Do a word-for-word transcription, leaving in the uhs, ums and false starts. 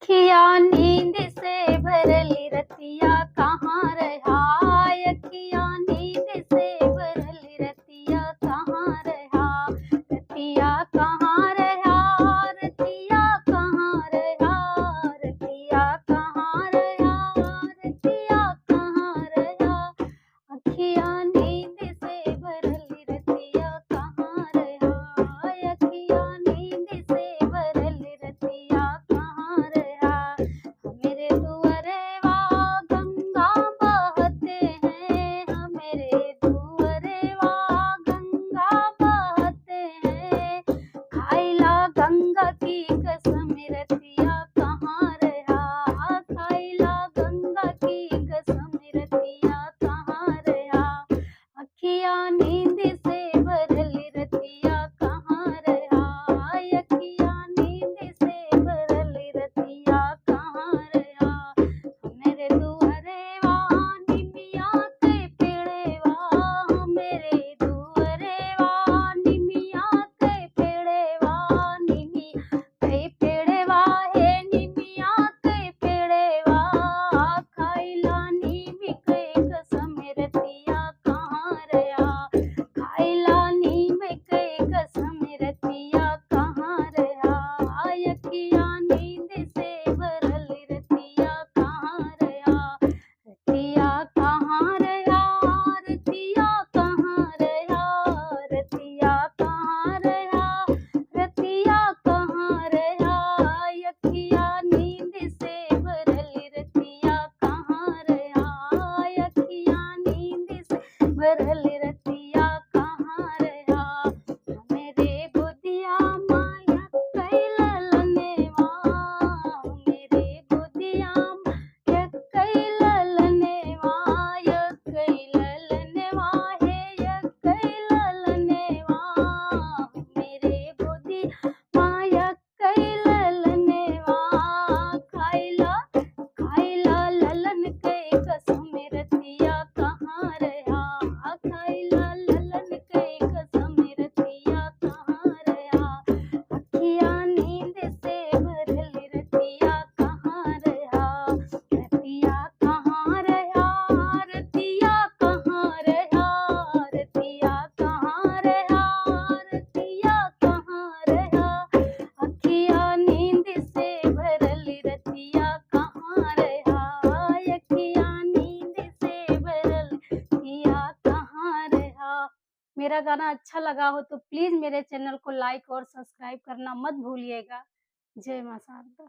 अखिया नींद से भरली रतिया कहाँ रहा, अखिया नींद से भरली रतिया कहाँ रहा, रतिया कहाँ रहा, रतिया कहाँ रहा, रतिया कहाँ रहा, रतिया कहाँ रहा। अखिया नींद से भरली रतिया कहाँ रहा, अखिया नींद से भरली रतिया कहाँ रहा। हमरे दुअरवा गंगा बहते हैं, हमरे दुअरवा गंगा बहते हैं। खाइला गंगा की कसम रतिया कहाँ रहा, खाइला गंगा की कसम रतिया कहाँ रहा। अखिया नींद से भरली रतिया कहाँ रहा, अखिया नींद से भरली रतिया कहाँ रहा। हमरे दुअरवा निमिया के पेड़वा, हमरे दुअरवा निमिया के पेड़वा, निमिया के पेड़वा हे निमिया के पेड़वा, खाइला नीम के कसम रतिया कहाँ रहा, खाइला नीम के कसम रतिया कहाँ रहा। अखिया नींद से भरली रतिया कहाँ रहा, रतिया कहाँ रहा, रतिया कहाँ रहा, रतिया कहाँ रहा, रतिया कहाँ रहा। अखिया नींद से भरली रतिया कहाँ रहा, अखिया नींद से भरली रतिया कहाँ रहा। हमरे गोदिया माया कैललनेवा, हमरे गोदिया माया कैललनेवा, या कैललनेवा हे या कैललनेवा। हमरे गोदी माया कैललनेवा, खाइला, खाइला ललन के कसम रतिया कहाँ रहा, खाइला ललन के कसम रतिया कहाँ रहा। अखिया नींद से भरली रतिया कहाँ रहा, रतिया कहाँ रहा, रतिया कहाँ रहा, रतिया कहाँ रहा, रतिया कहाँ रहा। अखिया नींद से भरली रतिया कहाँ रहा, अखिया नींद से भरली रतिया कहाँ रहा। मेरा गाना अच्छा लगा हो तो please मेरे channel को like और subscribe करना मत भूलिएगा। जय माँ शारदा।